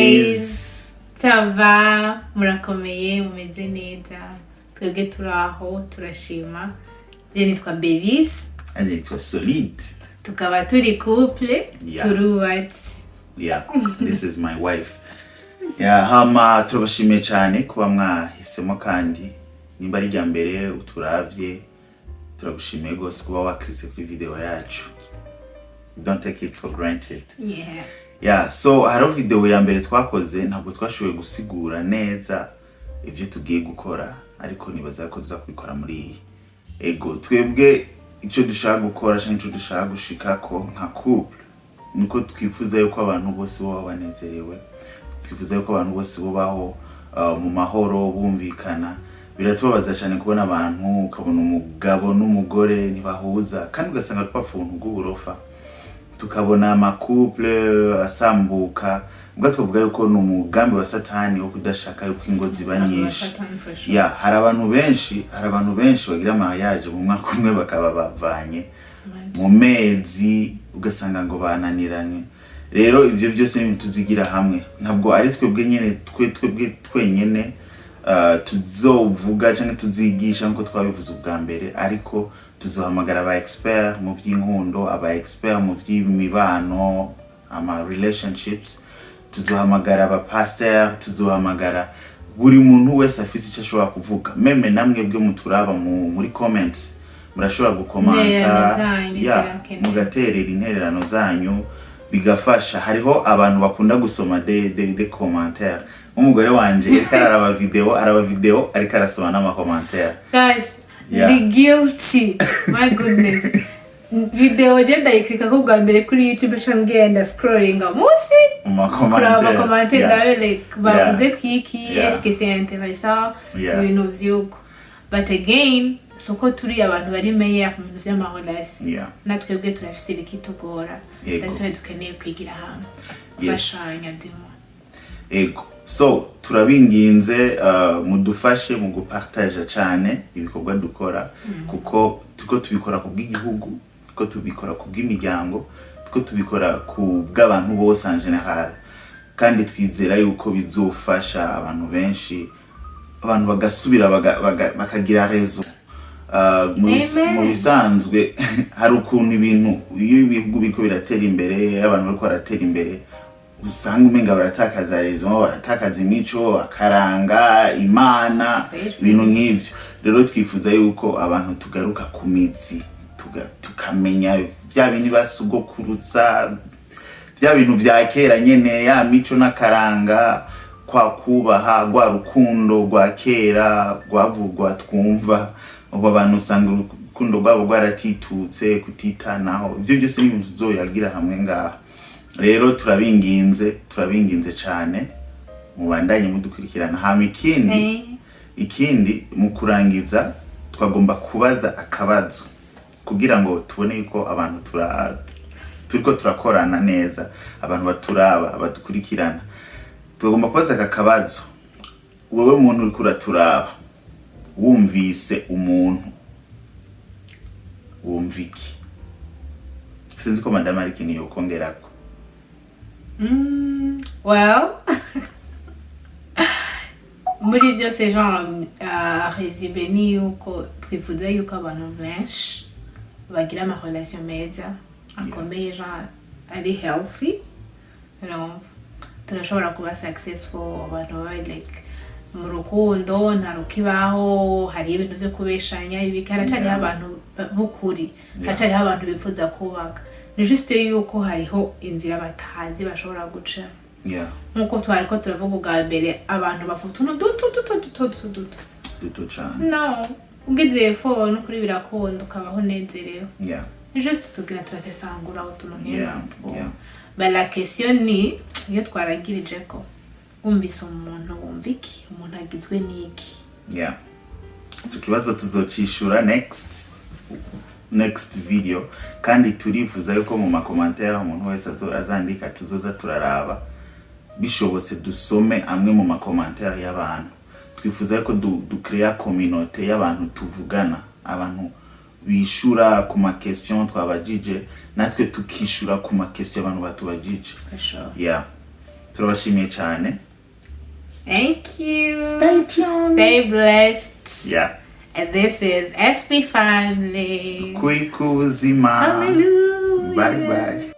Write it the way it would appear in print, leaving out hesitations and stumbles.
Guys, ça va? Murakomeye, mumeze neza? Twebwe turi aho, turashima. Je nitwa Belize. Nitwa Solide. Tukaba turi couple. Turubatse. Yeah, this is my wife. Yeah, hama turabashimiye cyane kuba mwahisemo, kandi nimba ari irya mbere uturavye, turagushimiye rwose kuba wakiritse kuri video yacu. Don't take it for granted. Yeah, so hariho video ya mbere twakoze, ntabwo twashoboye gusigura neza ibyo tugiye gukora, ariko nibaza ko tuza kubikora muri iyi. Ego, twebwe icyo dushaka gukora cyangwa icyo dushaka gushikako nka couple nuko twifuza yuko abantu bose baba banezerewe, twifuza yuko abantu bose bubaho mu mahoro, bumvikana. Biratubabaza cyane kubona abantu, ukabona umugabo n'umugore ntibahuza, kandi ugasanga twapfa ubuntu bw'uburofa, tukabona ama couple asambuka. Ubwo twavuga yuko ni umugambi wa Satani wo kudashaka yuko ingo ziba nyinshi. Satani for sure. Ya, hari abantu benshi bagira mariage mu mwaka umwe bakaba bavanye, mu mezi ugasanga ngo bananiranye. Rero ivyo byose ni ibintu tuzigira hamwe. Ntabwo ari twebwe nyene, twebwe twenyene tuzovuga canke tuzigisha nkuko twabivuze ubwa mbere, ariko tuzohamagara aba expert mu vy'inkundo, aba expert mu vy'imibano, ama relationships, tuzohamagara aba pasteur, tuzohamagara buri muntu wese afise icyo ashobora kuvuga. Même namwe bwe muturaba muri comments, murashobora gukomanta. Intererano zanyu ya zirakenewe. Mugaterera intererano zanyu, bigafasha. Hariho abantu bakunda gusoma de commentaire. Nk'umugore wanje ariko araraba video, araba video ariko arasoma n'ama commentaire. Guys, ndi guilty, my goodness. Video je ndayikirika ko bwa mbere kuri YouTube, nca ngenda scrollinga munsi mu kuraba ma commentaire. Ama commentaire, ndabe like bavuze kwiki, est-ce que c'est intéressant, ibintu vy'uko. But again, soko turi abantu bari meilleur mu bintu vy'ama relation, natwebwe turafise ibikitugora. That's why dukeneye kwigira hamwe, gufashanya ndimo. Ego, so turabinginze, mudufashe mu gupartaja cyane ibikorwa dukora, kuko tuko tubikora ku bw'igihugu, tuko tubikora ku bw'imiryango, tuko tubikora ku bw'abantu bose en général, kandi twizera yuko bizofasha abantu benshi, abantu bagasubira bakagira raison. Amen. Mu bisanzwe hari ukuntu ibintu, iyo ibihugu biriko biratera imbere, iyo abantu bariko baratera imbere, usanga umenga baratakaza raison, baratakaza imico, akaranga, Imana, ibintu nk'ivyo. Rero twifuza yuko abantu tugaruka ku mizi, tukamenya bya bindi basugokurutsa, bya bintu bya kera nyene, ya mico n'akaranga, kwa kubaha, rwa rukundo rwa kera rwavugwa twumva. Ubu abantu usanga urukundo rwabo rwaratitutse, kutitanaho. Ibyo byose ni ibintu tuzoyagira hamwe ngaha. Rero turabinginze, turabinginze cane, mubandanye mudukurikirana. Hama ikindi, ikindi mu kurangiza, twagomba kubaza akabazo kugira ngo tubone yuko abantu turiko turakorana neza, abantu baturaba, badukurikirana. Tugomba kubaza aka kabazo: wewe muntu uriko uraturaba, wumvise umuntu, wumva iki? Sinzi ko madame ari ikintu yokongerako. Well, muri byose, genre résumé ni yuko twifuza yuko abantu benshi bagira ama relation meza akomeye, genre ari healthy. Turashobora kuba successful, abantu baba like mu rukundo, nta rukibaho, hariho ibintu byo kubeshanya ibiki, haracariho abantu b'ukuri, haracariho abantu bifuza kubaka. Ni juste yuko hariho inzira batazi bashobora guca, nk'uko twari ko turavuga ubwa mbere, abantu bafite utuntu duto duto duto duto duto. Duto cane. No ugize effort n'ukuri birakunda, ukabaho unezerewe. Ni juste tugira turasesangura utuntu nk'utwo. But la question ni iyo twarangirije ko wumvise umuntu, wumva iki? Umuntu agizwe n'iki? Yeah, ico kibazo tuzocishura next video, kandi turifuza yuko mu ma commentaire umuntu wese azandika, tuzoza turaraba, bishobotse dusome amwe mu ma commentaire y'abantu. Twifuza yuko ducrea communauté y'abantu tuvugana, abantu bishura ku ma question twabajije, natwe tukishura ku ma question abantu batubajije. For sure. Yeah. Turabashimiye cyane. Thank you. Stay tuned. Stay blessed. And this is SP Family. Kuri kubuzima. Hallelujah. Bye bye.